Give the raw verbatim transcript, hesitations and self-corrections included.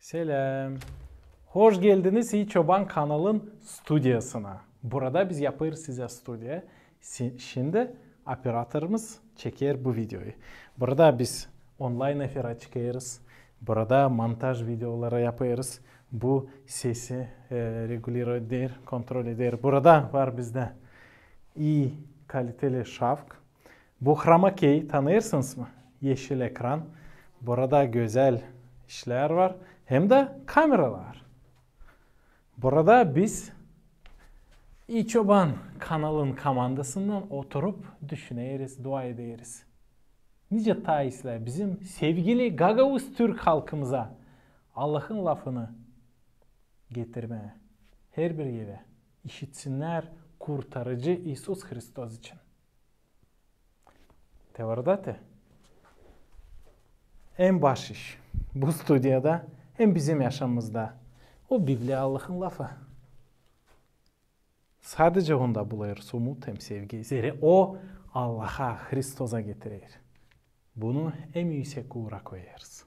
Selam. Hoş geldiniz İi Çoban kanalın studiyasına. Burada biz yapêrız sizä studiya. Si-, şindi operatorumuz çeker bu videoyu. Burada biz onlayn efirä çıkêrız. Burada montaj videoları yapêrız. Bu sesi, e, regulirovat eder, kontrol eder. Burada var bizdä ii kaliteli şafk. Bu hromakey, tanıyêrsınız mı? Eşil ekran. Burada gözäl işlär var. Hem dä kameralar. Burada biz İi Çoban kanalın komandasınnan oturup düşüneriz, dua ederiz. Nicä taa islää bizim sevgili gagauz türk halkımıza Allahın lafını getirmää herbir evä, işitsinnär Kurtarıcı İisus Hristos için. Te var da te. En baş iş bu studiyada hem bizim yaşamamızda o Bibliya Allahın lafı. Sadecä onda bulêrız umut hem sevgi. Zerä o Allaha, Hristosa getirer. Bunu en üüsek uura koyêrız.